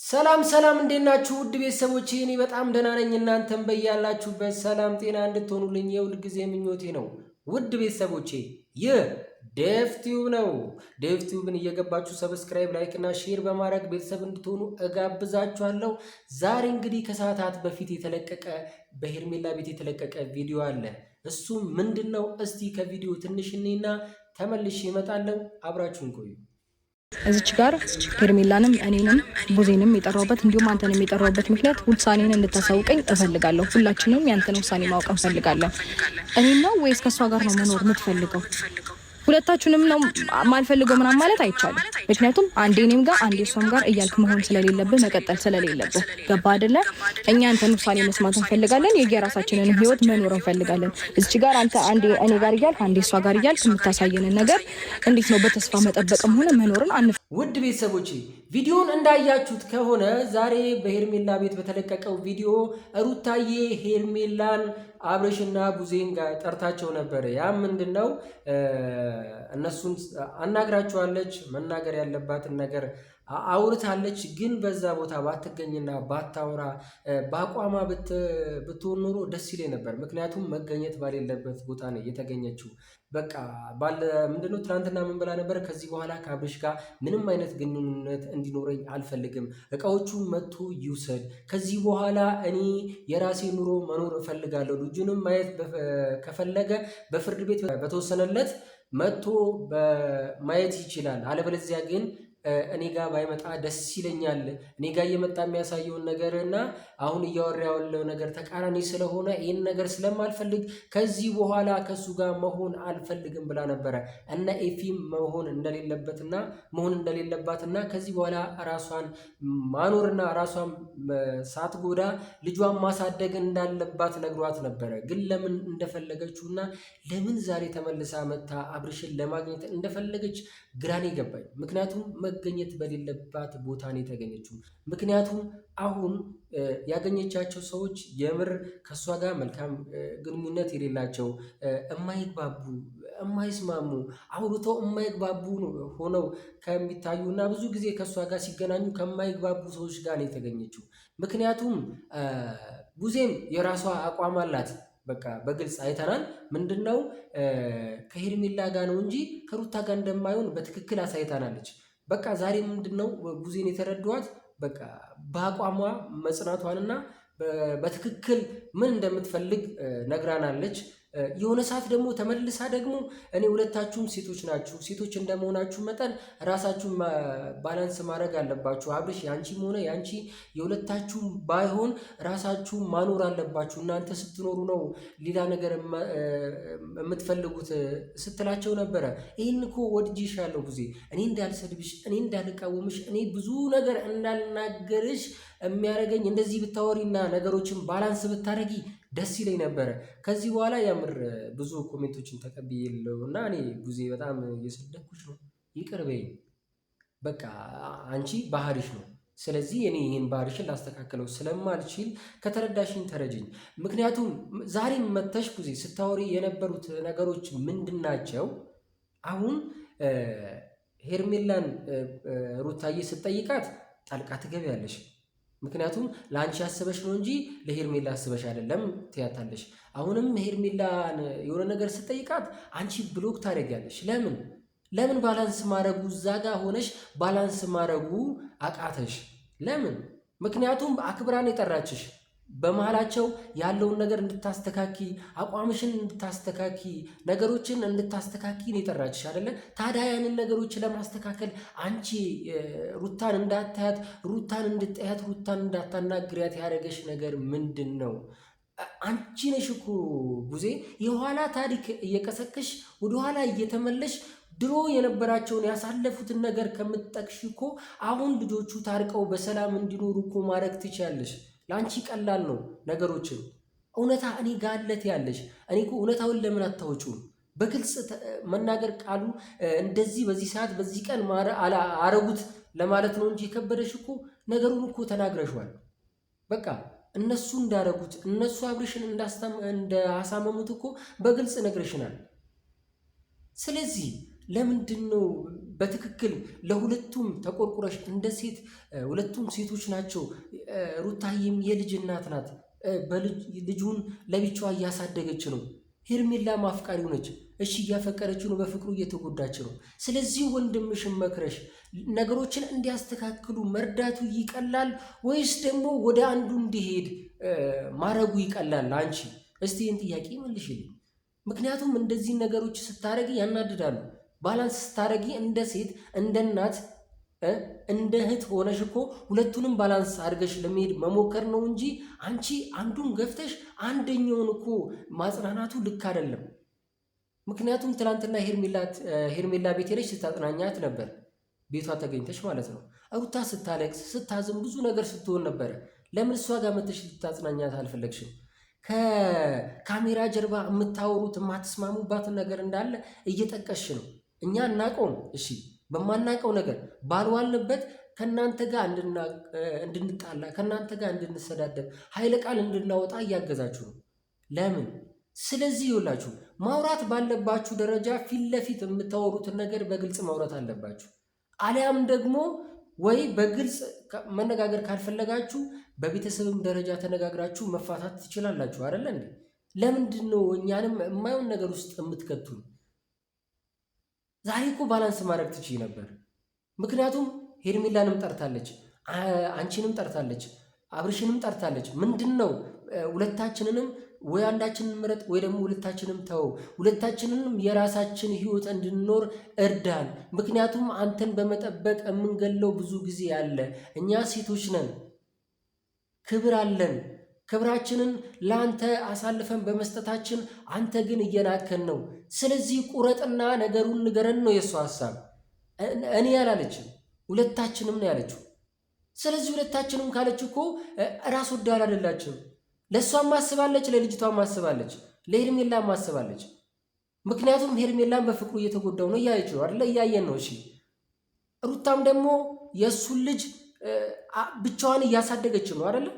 ሰላም ሰላም፣ እንዴት ናችሁ ውድ ቤተሰቦቼ? እኔ በጣም ደህና ነኝ። እናንተም በያላችሁበት ሰላም ጤና እንድትሆኑልኝ የሁል ጊዜ ምኞቴ ነው። ውድ ቤተሰቦቼ ይህ ዴቭቲዩብ ነው። ዴቭቲዩብን እየገባችሁ subscribe፣ like እና share በማድረግ ቤተሰብ እንድትሆኑ እጋብዛችኋለሁ። ዛሬ እንግዲህ ከሰዓታት በፊት የተለቀቀ በሄርሜላ ቤት የተለቀቀ ቪዲዮ አለ። እሱም ምንድን ነው? እስቲ ከቪዲዮ ትንሽ እኔና ተመልሼ እመጣለሁ። አብራችሁን ቆዩ። እዚች ጋር ሄርሜላንም እኔንም ቡዜንም የጠራሁበት እንዲሁም አንተንም የጠራሁበት ምክንያት ውሳኔን እንድታሳውቀኝ እፈልጋለሁ። ሁላችንም ያንተን ውሳኔ ማወቅ እንፈልጋለን። እኔን ነው ወይስ ከእሷ ጋር ነው መኖር የምትፈልገው? ሁለታችሁንም ነው ማልፈልገው ምናምን ማለት አይቻልም። ምክንያቱም አንዴ እኔም ጋር አንዴ እሷም ጋር እያልክ መሆን ስለሌለብህ መቀጠል ስለሌለብህ ገባ አይደለ? እኛ አንተን ውሳኔ መስማት እንፈልጋለን። የየራሳችንን ህይወት መኖር እንፈልጋለን። እዚች ጋር አንተ አንዴ እኔ ጋር እያልክ አንዴ እሷ ጋር እያልክ የምታሳየንን ነገር እንዴት ነው በተስፋ መጠበቅም ሆነ መኖርን አንፍ ውድ ቤተሰቦቼ ቪዲዮን እንዳያችሁት ከሆነ ዛሬ በሄርሜላ ቤት በተለቀቀው ቪዲዮ ሩታዬ ሄርሜላን አብርሽና ቡዜን ጋር ጠርታቸው ነበር። ያም ምንድን ነው እነሱን አናግራቸዋለች። መናገር ያለባትን ነገር አውርታለች። ግን በዛ ቦታ ባትገኝና ባታውራ በአቋማ ብትሆን ኖሮ ደስ ይለኝ ነበር። ምክንያቱም መገኘት ባሌለበት ቦታ ነው የተገኘችው። በቃ ባለ ምንድነው ትናንትና ምን ብላ ነበር? ከዚህ በኋላ ከአብርሽ ጋር ምንም አይነት ግንኙነት እንዲኖረኝ አልፈልግም። እቃዎቹ መጥቶ ይውሰድ። ከዚህ በኋላ እኔ የራሴ ኑሮ መኖር እፈልጋለሁ። ልጁንም ማየት ከፈለገ በፍርድ ቤት በተወሰነለት መጥቶ ማየት ይችላል። አለበለዚያ ግን እኔ ጋር ባይመጣ ደስ ይለኛል። እኔ ጋር እየመጣ የሚያሳየውን ነገር እና አሁን እያወራ ያለው ነገር ተቃራኒ ስለሆነ ይህን ነገር ስለማልፈልግ ከዚህ በኋላ ከእሱ ጋር መሆን አልፈልግም ብላ ነበረ። እነ ኤፊም መሆን እንደሌለበትና መሆን እንደሌለባትና ከዚህ በኋላ ራሷን ማኖርና ራሷን ሳትጎዳ ልጇን ማሳደግ እንዳለባት ነግሯት ነበረ። ግን ለምን እንደፈለገችውና ለምን ዛሬ ተመልሳ መታ አብርሽን ለማግኘት እንደፈለገች ግራኔ ገባኝ። ምክንያቱም መገኘት በሌለባት ቦታ ነው የተገኘችው። ምክንያቱም አሁን ያገኘቻቸው ሰዎች የምር ከእሷ ጋር መልካም ግንኙነት የሌላቸው፣ የማይግባቡ፣ የማይስማሙ፣ አውርተው የማይግባቡ ሆነው ከሚታዩ እና ብዙ ጊዜ ከእሷ ጋር ሲገናኙ ከማይግባቡ ሰዎች ጋር ነው የተገኘችው። ምክንያቱም ቡዜም የራሷ አቋም አላት። በቃ በግልጽ አይተናል። ምንድነው ከሄርሜላ ጋር ነው እንጂ ከሩታ ጋር እንደማይሆን በትክክል አሳይታናለች። በቃ ዛሬ ምንድን ነው ቡዜን የተረዷት በቃ በአቋሟ መጽናቷንና በትክክል ምን እንደምትፈልግ ነግራናለች። የሆነ ሰዓት ደግሞ ተመልሳ ደግሞ እኔ ሁለታችሁም ሴቶች ናችሁ፣ ሴቶች እንደመሆናችሁ መጠን ራሳችሁን balance ማድረግ አለባችሁ። አብርሽ ያንቺም ሆነ ያንቺ የሁለታችሁም ባይሆን ራሳችሁን ማኖር አለባችሁ። እናንተ ስትኖሩ ነው ሌላ ነገር የምትፈልጉት ስትላቸው ነበረ። ይህን እኮ ወድጄሻለሁ ጊዜ እኔ እንዳልሰድብሽ፣ እኔ እንዳልቃወምሽ፣ እኔ ብዙ ነገር እንዳልናገርሽ የሚያደርገኝ እንደዚህ ብታወሪና ነገሮችን balance ብታደርጊ ደስ ይለኝ ነበረ። ከዚህ በኋላ የምር ብዙ comment ኦችን ተቀብያለሁ እና እኔ ቡዜ በጣም እየሰደብኩሽ ነው፣ ይቅር በይኝ። በቃ አንቺ ባህሪሽ ነው። ስለዚህ እኔ ይህን ባህሪሽን ላስተካክለው ስለማልችል ከተረዳሽኝ ተረጅኝ። ምክንያቱም ዛሬም መተሽ ቡዜ ስታወሪ የነበሩት ነገሮች ምንድን ናቸው? አሁን ሄርሜላን ሩታዬ ስትጠይቃት ጣልቃ ትገቢያለሽ። ምክንያቱም ለአንቺ አስበሽ ነው እንጂ ለሄርሜላ አስበሽ አይደለም ትያታለሽ። አሁንም ሄርሜላን የሆነ ነገር ስጠይቃት አንቺ block ታደርጊያለሽ። ለምን ለምን balance ማድረጉ እዛ ጋ ሆነሽ balance ማድረጉ አቃተሽ? ለምን? ምክንያቱም አክብራን የጠራችሽ በመሃላቸው ያለውን ነገር እንድታስተካኪ አቋምሽን እንድታስተካኪ ነገሮችን እንድታስተካኪ ነው የጠራችሽ አይደለ? ታዲያ ያንን ነገሮች ለማስተካከል አንቺ ሩታን እንዳታያት፣ ሩታን እንድታያት፣ ሩታን እንዳታናግሪያት ያደረገሽ ነገር ምንድን ነው? አንቺ ነሽ እኮ ቡዜ የኋላ ታሪክ እየቀሰቀሽ ወደኋላ እየተመለሽ ድሮ የነበራቸውን ያሳለፉትን ነገር ከምትጠቅሽ እኮ አሁን ልጆቹ ታርቀው በሰላም እንዲኖሩ እኮ ማድረግ ትችያለሽ። ለአንቺ ቀላል ነው ነገሮችን። እውነታ እኔ ጋለት ያለሽ እኔ እኮ እውነታውን ለምን አታወጪውም? በግልጽ መናገር ቃሉ እንደዚህ በዚህ ሰዓት በዚህ ቀን አረጉት ለማለት ነው እንጂ የከበደሽ እኮ ነገሩን እኮ ተናግረሽዋል። በቃ እነሱ እንዳረጉት እነሱ አብርሽን እንዳሳመሙት እኮ በግልጽ ነግረሽናል። ስለዚህ ለምንድን ነው በትክክል ለሁለቱም ተቆርቁረሽ እንደ ሴት፣ ሁለቱም ሴቶች ናቸው። ሩታዬም የልጅ እናት ናት። ልጁን ለብቻዋ እያሳደገች ነው። ሄርሜላ አፍቃሪው ነች። እሺ እያፈቀረችው ነው፣ በፍቅሩ እየተጎዳች ነው። ስለዚህ ወንድምሽን መክረሽ ነገሮችን እንዲያስተካክሉ መርዳቱ ይቀላል ወይስ ደግሞ ወደ አንዱ እንዲሄድ ማረጉ ይቀላል? አንቺ እስቲ ይህን ጥያቄ መልሽልኝ። ምክንያቱም እንደዚህ ነገሮች ስታረጊ ያናድዳሉ። balance ስታረጊ እንደ ሴት፣ እንደ እናት፣ እንደ እህት ሆነሽ እኮ ሁለቱንም balance አድርገሽ ለመሄድ መሞከር ነው እንጂ አንቺ አንዱን ገፍተሽ አንደኛውን እኮ ማጽናናቱ ልክ አይደለም። ምክንያቱም ትናንትና ሄርሜላ ቤት ሄደሽ ስታጽናኛት ነበር፣ ቤቷ ተገኝተሽ ማለት ነው። ሩታ ስታለቅስ ስታዝም ብዙ ነገር ስትሆን ነበረ። ለምን እሷ ጋር መተሽ ልታጽናኛት አልፈለግሽም? ከካሜራ ጀርባ የምታወሩት የማትስማሙባትን ነገር እንዳለ እየጠቀስሽ ነው። እኛ እናቀውም። እሺ በማናቀው ነገር ባልዋልንበት ከእናንተ ጋር እንድንጣላ፣ ከእናንተ ጋር እንድንሰዳደብ፣ ኃይለ ቃል እንድናወጣ እያገዛችሁ ነው። ለምን? ስለዚህ ይውላችሁ ማውራት ባለባችሁ ደረጃ ፊት ለፊት የምታወሩትን ነገር በግልጽ ማውራት አለባችሁ። አሊያም ደግሞ ወይ በግልጽ መነጋገር ካልፈለጋችሁ በቤተሰብም ደረጃ ተነጋግራችሁ መፋታት ትችላላችሁ። አይደለ እንዴ? ለምንድን ነው እኛንም የማይሆን ነገር ውስጥ የምትከቱን? ዛሬ እኮ balance ማድረግ ትችይ ነበር። ምክንያቱም ሄርሜላንም ጠርታለች፣ አንቺንም ጠርታለች፣ አብርሽንም ጠርታለች። ምንድን ነው ሁለታችንንም ወይ አንዳችንን ምረጥ ወይ ደግሞ ሁለታችንም ተው፣ ሁለታችንንም የራሳችን ህይወት እንድንኖር እርዳን። ምክንያቱም አንተን በመጠበቅ የምንገለው ብዙ ጊዜ አለ። እኛ ሴቶች ነን፣ ክብር አለን። ክብራችንን ለአንተ አሳልፈን በመስጠታችን አንተ ግን እየናከን ነው። ስለዚህ ቁረጥና ነገሩን ንገረን ነው የእሱ ሀሳብ። እኔ ያላለችም ሁለታችንም ነው ያለችው። ስለዚህ ሁለታችንም ካለች እኮ ራስ ወዳድ አይደላችም። ለእሷም ማስባለች፣ ለልጅቷም ማስባለች፣ ለሄርሜላም ማስባለች። ምክንያቱም ሄርሜላም በፍቅሩ እየተጎዳው ነው እያየች ነው አይደለ? እያየን ነው። እሺ ሩታም ደግሞ የእሱን ልጅ ብቻዋን እያሳደገች ነው አይደለ?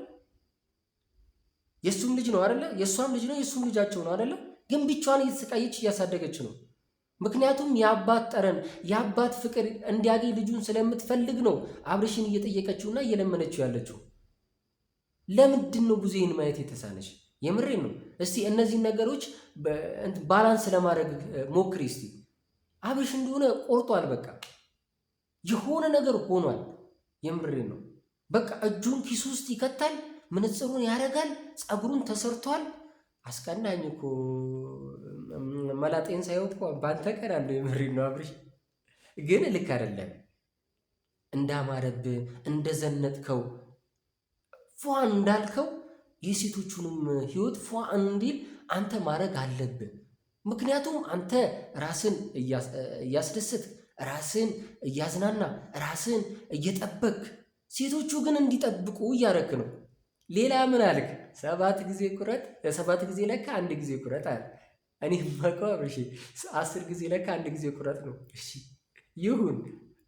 የእሱም ልጅ ነው አይደለ? የእሷም ልጅ ነው፣ የእሱም ልጃቸው ነው አይደለ? ግን ብቻዋን እየተሰቃየች እያሳደገች ነው። ምክንያቱም የአባት ጠረን የአባት ፍቅር እንዲያገኝ ልጁን ስለምትፈልግ ነው አብርሽን እየጠየቀችውና እየለመነችው ያለችው። ለምንድን ነው ብዙ ይህን ማየት የተሳነች? የምሬን ነው። እስቲ እነዚህን ነገሮች balance ለማድረግ ሞክሪ እስቲ። አብርሽ እንደሆነ ቆርጧል። በቃ የሆነ ነገር ሆኗል። የምሬን ነው። በቃ እጁን ኪሱ ውስጥ ይከታል፣ ምንጽሩን ያደርጋል፣ ፀጉሩን ተሰርቷል። አስቀናኝ እኮ መላጤን ሳይሆን እኮ በአንተ ቀናለሁ። የምሬን ነው። አብርሽ ግን ልክ አይደለም። እንዳማረብህ እንደዘነጥከው ፏ እንዳልከው የሴቶቹንም ህይወት ፏ እንዲል አንተ ማድረግ አለብህ። ምክንያቱም አንተ ራስን እያስደሰትክ፣ ራስን እያዝናና፣ ራስን እየጠበክ፣ ሴቶቹ ግን እንዲጠብቁ እያደረክ ነው። ሌላ ምን አልክ? 7 ጊዜ ቁረጥ፣ 7 ጊዜ ለካ አንድ ጊዜ ቁረጥ አለ። እኔ የማውቀው አብርሽ 10 ጊዜ ለካ አንድ ጊዜ ቁረጥ ነው። እሺ ይሁን።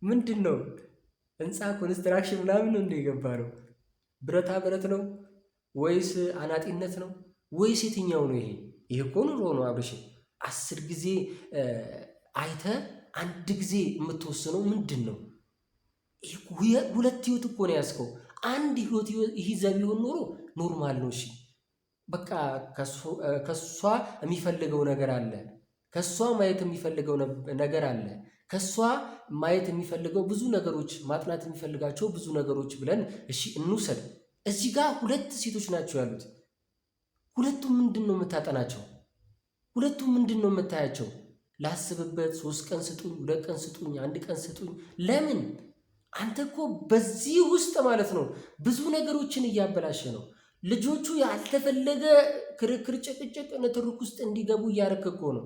ምንድን ነው ህንፃ construction ምናምን ነው እንደ የገባ ነው? ብረታ ብረት ነው ወይስ አናጢነት ነው ወይስ የትኛው ነው ይሄ? ይሄ እኮ ኑሮ ነው አብርሽ። 10 ጊዜ አይተ አንድ ጊዜ የምትወስነው ምንድን ነው? ሁለት ህይወት እኮ ነው ያዝከው። አንድ ህይወት ይዘህ ቢሆን ኖሮ normal ነው። እሺ በቃ ከሷ የሚፈልገው ነገር አለ፣ ከሷ ማየት የሚፈልገው ነገር አለ፣ ከሷ ማየት የሚፈልገው ብዙ ነገሮች፣ ማጥናት የሚፈልጋቸው ብዙ ነገሮች ብለን እሺ እንውሰድ። እዚህ ጋር ሁለት ሴቶች ናቸው ያሉት። ሁለቱም ምንድን ነው የምታጠናቸው? ሁለቱም ምንድን ነው የምታያቸው? ላስብበት፣ 3 ቀን ስጡኝ፣ 2 ቀን ስጡኝ፣ 1 ቀን ስጡኝ። ለምን? አንተ እኮ በዚህ ውስጥ ማለት ነው ብዙ ነገሮችን እያበላሸ ነው። ልጆቹ ያልተፈለገ ክርክር፣ ጭቅጭቅ፣ ንትርክ ውስጥ እንዲገቡ እያደረክ እኮ ነው።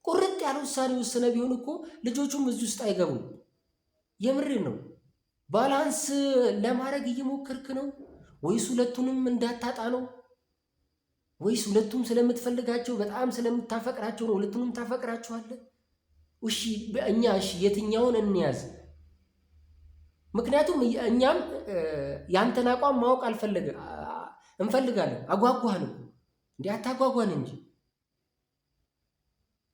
ቁርጥ ያለ ውሳኔ ወስነ ቢሆን እኮ ልጆቹም እዚህ ውስጥ አይገቡም። የምሬን ነው። balance ለማድረግ እየሞከርክ ነው ወይስ ሁለቱንም እንዳታጣ ነው? ወይስ ሁለቱም ስለምትፈልጋቸው በጣም ስለምታፈቅራቸው ነው? ሁለቱንም ታፈቅራቸዋለህ? እሺ እኛ እሺ የትኛውን እንያዝ? ምክንያቱም እኛም ያንተን አቋም ማወቅ እንፈልጋለን። አጓጓን እኮ እንዴ፣ አታጓጓን እንጂ።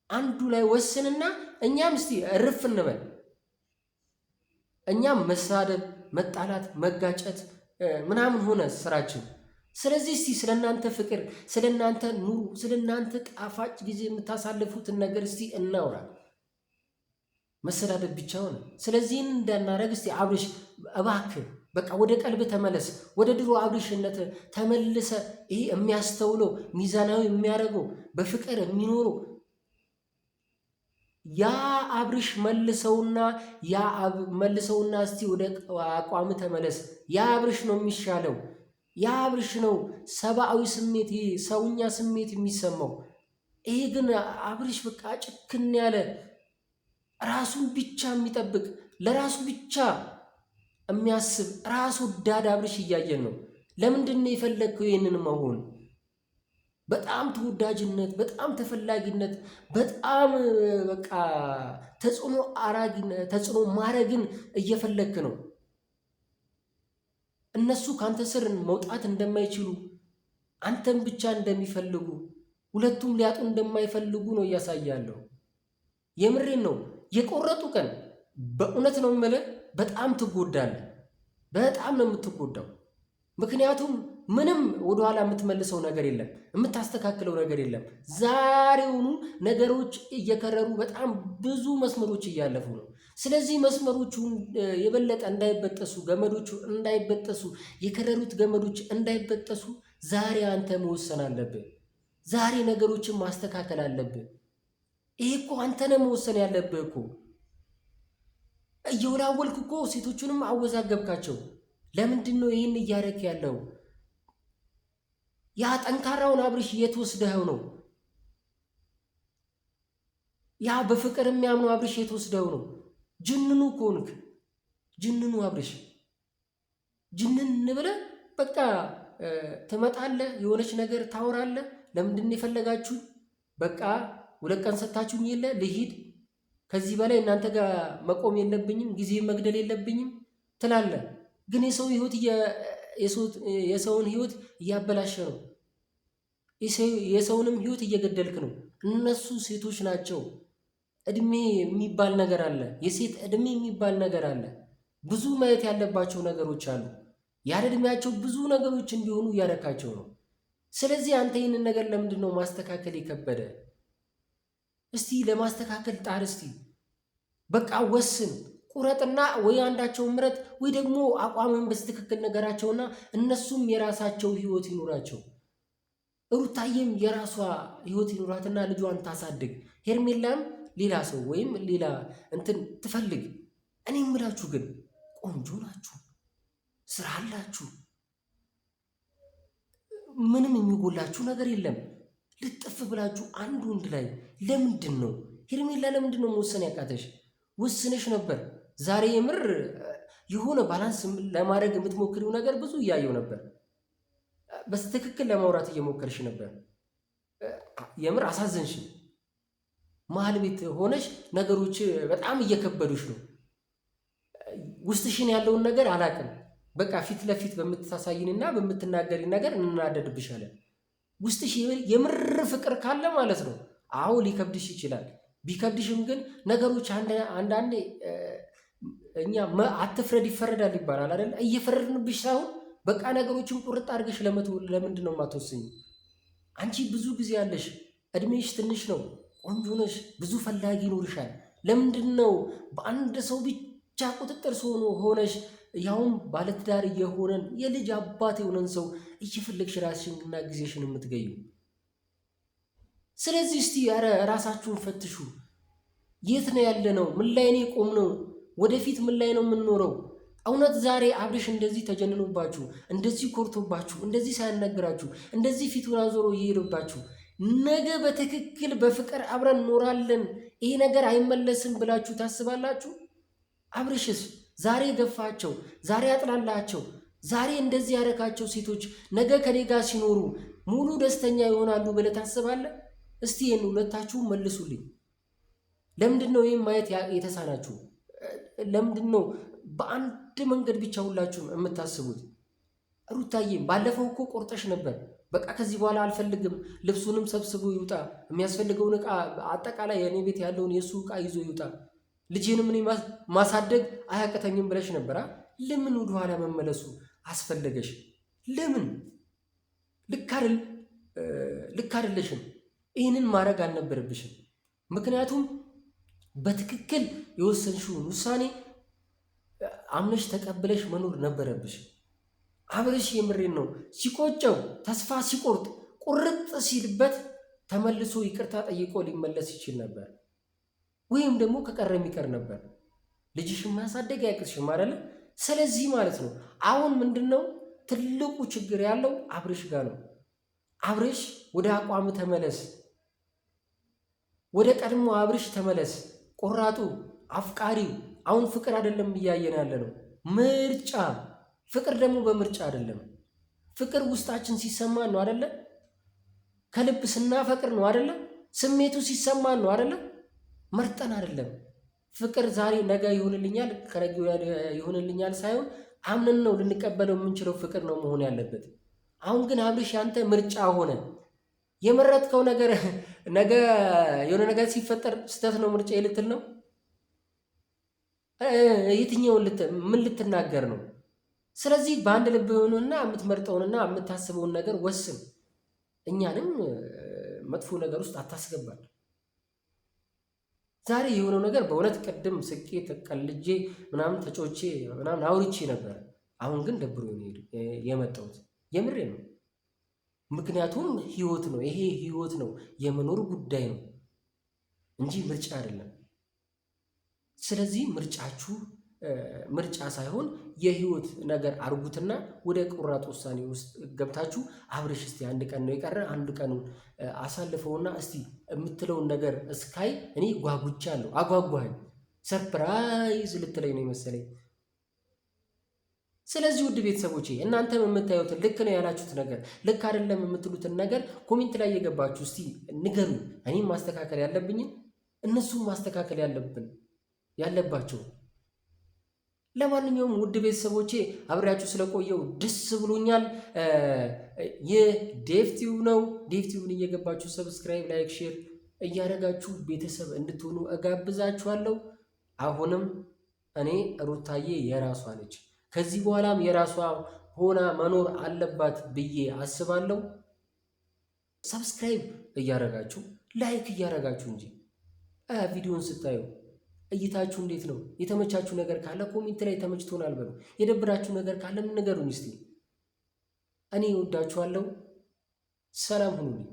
አንዱ ላይ ወስንና እኛም እስቲ እርፍ እንበል። እኛም መሳደብ፣ መጣላት፣ መጋጨት ምናምን ሆነ ስራችን። ስለዚህ እስቲ ስለ እናንተ ፍቅር፣ ስለ እናንተ ኑሮ፣ ስለ እናንተ ጣፋጭ ጊዜ የምታሳልፉትን ነገር እስቲ እናውራ። መሰዳደብ ብቻ ሆነ። ስለዚህ እንዳናረግ እስቲ አብርሽ እባክህ በቃ ወደ ቀልብ ተመለስ፣ ወደ ድሮ አብርሽነት ተመልሰ። ይሄ የሚያስተውለው ሚዛናዊ የሚያደርገው በፍቅር የሚኖረው ያ አብርሽ መልሰውና ያ መልሰውና እስቲ ወደ አቋም ተመለስ። ያ አብርሽ ነው የሚሻለው። ያ አብርሽ ነው ሰብአዊ ስሜት ይሄ ሰውኛ ስሜት የሚሰማው። ይሄ ግን አብርሽ በቃ ጭክን ያለ ራሱን ብቻ የሚጠብቅ ለራሱ ብቻ የሚያስብ ራስ ወዳድ አብርሽ እያየን ነው። ለምንድን ነው የፈለግከው ይህንን መሆን? በጣም ተወዳጅነት፣ በጣም ተፈላጊነት፣ በጣም በቃ ተጽዕኖ አራጊነት ተጽዕኖ ማድረግን እየፈለግክ ነው። እነሱ ከአንተ ስር መውጣት እንደማይችሉ አንተን ብቻ እንደሚፈልጉ ሁለቱም ሊያጡ እንደማይፈልጉ ነው እያሳያለሁ። የምሬን ነው። የቆረጡ ቀን በእውነት ነው የምልህ፣ በጣም ትጎዳለህ። በጣም ነው የምትጎዳው። ምክንያቱም ምንም ወደኋላ የምትመልሰው ነገር የለም፣ የምታስተካክለው ነገር የለም። ዛሬውኑ ነገሮች እየከረሩ በጣም ብዙ መስመሮች እያለፉ ነው። ስለዚህ መስመሮቹ የበለጠ እንዳይበጠሱ፣ ገመዶቹ እንዳይበጠሱ፣ የከረሩት ገመዶች እንዳይበጠሱ ዛሬ አንተ መወሰን አለብህ። ዛሬ ነገሮችን ማስተካከል አለብህ። ይሄ እኮ አንተ ነህ መወሰን ያለብህ እኮ። እየወላወልክ እኮ ሴቶቹንም አወዛገብካቸው። ለምንድን ነው ይህን እያደረክ ያለው? ያ ጠንካራውን አብርሽ የት ወስደኸው ነው? ያ በፍቅር የሚያምነው አብርሽ የት ወስደኸው ነው? ጅንኑ ኮንክ። ጅንኑ አብርሽ ጅንን ብለህ በቃ ትመጣለህ፣ የሆነች ነገር ታወራለህ። ለምንድን ነው የፈለጋችሁ? በቃ 2 ቀን ሰጥታችሁኝ የለ ልሂድ፣ ከዚህ በላይ እናንተ ጋር መቆም የለብኝም፣ ጊዜ መግደል የለብኝም ትላለህ። ግን የሰው ህይወት የሰውን ህይወት እያበላሸ ነው። የሰውንም ህይወት እየገደልክ ነው። እነሱ ሴቶች ናቸው። እድሜ የሚባል ነገር አለ። የሴት እድሜ የሚባል ነገር አለ። ብዙ ማየት ያለባቸው ነገሮች አሉ። ያለ እድሜያቸው ብዙ ነገሮች እንዲሆኑ እያደረካቸው ነው። ስለዚህ አንተ ይህንን ነገር ለምንድን ነው ማስተካከል የከበደ? እስቲ ለማስተካከል ጣር። እስቲ በቃ ወስን፣ ቁረጥና ወይ አንዳቸውን ምረጥ፣ ወይ ደግሞ አቋምን በትክክል ነገራቸውና እነሱም የራሳቸው ህይወት ይኑራቸው። ሩታዬም የራሷ ህይወት ይኑራትና ልጇን ታሳድግ። ሄርሜላም ሌላ ሰው ወይም ሌላ እንትን ትፈልግ። እኔ የምላችሁ ግን ቆንጆ ናችሁ፣ ስራ አላችሁ፣ ምንም የሚጎላችሁ ነገር የለም። ልጥፍ ብላችሁ አንድ ወንድ ላይ ለምንድን ነው ሄርሜላ፣ ለምንድን ነው መወሰን ያቃተሽ? ወስነሽ ነበር። ዛሬ የምር የሆነ balance ለማድረግ የምትሞክሪው ነገር ብዙ እያየው ነበር። በትክክል ለማውራት እየሞከርሽ ነበር። የምር አሳዘንሽ። መሀል ቤት ሆነሽ ነገሮች በጣም እየከበዱሽ ነው። ውስጥሽን ያለውን ነገር አላቅም። በቃ ፊት ለፊት በምታሳይንና በምትናገሪ ነገር እንናደድብሻለን። ውስጥሽ የምር ፍቅር ካለ ማለት ነው። አዎ ሊከብድሽ ይችላል። ቢከብድሽም ግን ነገሮች አንዳንዴ እኛ አትፍረድ ይፈረዳል ይባላል አይደል? እየፈረድንብሽ ሳይሆን በቃ ነገሮችን ቁርጥ አድርገሽ ለምንድን ነው የማትወስኝ? አንቺ ብዙ ጊዜ ያለሽ፣ እድሜሽ ትንሽ ነው፣ ቆንጆ ነሽ፣ ብዙ ፈላጊ ይኖርሻል። ለምንድን ነው በአንድ ሰው ብቻ ቁጥጥር ሆኖ ሆነሽ ያውም ባለትዳር የሆነን የልጅ አባት የሆነን ሰው እየፈለግሽ ራስሽንና ጊዜሽን የምትገዩ? ስለዚህ እስቲ ኧረ ራሳችሁን ፈትሹ። የት ነው ያለነው? ምን ላይ ነው የቆምነው? ወደፊት ምን ላይ ነው የምንኖረው? እውነት ዛሬ አብርሽ እንደዚህ ተጀንኖባችሁ፣ እንደዚህ ኮርቶባችሁ፣ እንደዚህ ሳያናግራችሁ፣ እንደዚህ ፊቱን አዞሮ እየሄደባችሁ ነገ በትክክል በፍቅር አብረን እንኖራለን ይሄ ነገር አይመለስም ብላችሁ ታስባላችሁ? አብርሽስ ዛሬ ገፋቸው፣ ዛሬ አጥላላቸው፣ ዛሬ እንደዚህ ያረካቸው ሴቶች ነገ ከኔ ጋር ሲኖሩ ሙሉ ደስተኛ ይሆናሉ ብለህ ታስባለህ? እስቲ ይህን ሁለታችሁ መልሱልኝ። ለምንድን ነው ይህም ማየት የተሳናችሁ? ለምንድን ነው በአንድ መንገድ ብቻ ሁላችሁም የምታስቡት? ሩታዬም ባለፈው እኮ ቆርጠሽ ነበር። በቃ ከዚህ በኋላ አልፈልግም፣ ልብሱንም ሰብስቦ ይውጣ፣ የሚያስፈልገውን እቃ አጠቃላይ የእኔ ቤት ያለውን የእሱ እቃ ይዞ ይውጣ፣ ልጄንም እኔ ማሳደግ አያቅተኝም ብለሽ ነበራ። ለምን ወደኋላ መመለሱ አስፈለገሽ? ለምን? ልክ አይደለሽም። ይህንን ማድረግ አልነበረብሽም። ምክንያቱም በትክክል የወሰንሽውን ውሳኔ አምነሽ ተቀብለሽ መኖር ነበረብሽ። አብርሽ የምሬን ነው። ሲቆጨው ተስፋ ሲቆርጥ ቁርጥ ሲልበት ተመልሶ ይቅርታ ጠይቆ ሊመለስ ይችል ነበር፣ ወይም ደግሞ ከቀረ የሚቀር ነበር። ልጅሽን ማሳደግ አያቅትሽም አይደለ? ስለዚህ ማለት ነው አሁን ምንድን ነው ትልቁ ችግር ያለው አብርሽ ጋር ነው። አብርሽ ወደ አቋም ተመለስ፣ ወደ ቀድሞ አብርሽ ተመለስ። ቆራጡ አፍቃሪው አሁን ፍቅር አይደለም እያየን ያለ ነው ምርጫ ፍቅር ደግሞ በምርጫ አይደለም። ፍቅር ውስጣችን ሲሰማን ነው አይደለ? ከልብ ስናፈቅር ነው አይደለ? ስሜቱ ሲሰማን ነው አይደለ? መርጠን አይደለም። ፍቅር ዛሬ ነገ ይሆንልኛል ከነገ ይሆንልኛል ሳይሆን አምነን ነው ልንቀበለው የምንችለው ፍቅር ነው መሆን ያለበት። አሁን ግን አብርሽ ያንተ ምርጫ ሆነ። የመረጥከው ነገር ነገ የሆነ ነገር ሲፈጠር ስህተት ነው ምርጫ ልትል ነው? የትኛውን ምን ልትናገር ነው? ስለዚህ በአንድ ልብ ሆኖና የምትመርጠውንና የምታስበውን ነገር ወስን። እኛንም መጥፎ ነገር ውስጥ አታስገባል። ዛሬ የሆነው ነገር በእውነት ቅድም ስቄ ተቀልጄ ምናምን ተጮቼ ምናምን አውርቼ ነበር። አሁን ግን ደብሮ የመጣሁት የምሬ ነው። ምክንያቱም ህይወት ነው፣ ይሄ ህይወት ነው፣ የመኖር ጉዳይ ነው እንጂ ምርጫ አይደለም። ስለዚህ ምርጫችሁ ምርጫ ሳይሆን የህይወት ነገር አርጉትና ወደ ቆራጥ ውሳኔ ውስጥ ገብታችሁ አብርሽ እስቲ አንድ ቀን ነው የቀረ፣ አንድ ቀኑን አሳልፈውና እስቲ የምትለውን ነገር እስካይ እኔ ጓጉቻለሁ። አጓጓኝ። surprise ልትለኝ ነው የመሰለኝ። ስለዚህ ውድ ቤተሰቦቼ እናንተም የምታዩትን ልክ ነው ያላችሁት ነገር ልክ አይደለም የምትሉትን ነገር comment ላይ የገባችሁ እስቲ ንገሩ። እኔም ማስተካከል ያለብኝን እነሱም ማስተካከል ያለብን ያለባቸው ለማንኛውም ውድ ቤተሰቦቼ አብሬያችሁ ስለቆየው ደስ ብሎኛል። ይህ ዴፍቲው ነው። ዴፍቲውን እየገባችሁ subscribe፣ like፣ share እያደረጋችሁ ቤተሰብ እንድትሆኑ እጋብዛችኋለሁ። አሁንም እኔ ሩታዬ የራሷ ነች፣ ከዚህ በኋላም የራሷ ሆና መኖር አለባት ብዬ አስባለሁ። subscribe እያደረጋችሁ like እያደረጋችሁ እንጂ ቪዲዮን ስታዩ እይታችሁ እንዴት ነው? የተመቻችሁ ነገር ካለ comment ላይ ተመችቶናል በሉ። የደብራችሁ ነገር ካለ ምን ንገሩኝ እስቲ። እኔ እወዳችኋለሁ። ሰላም ሁኑልኝ።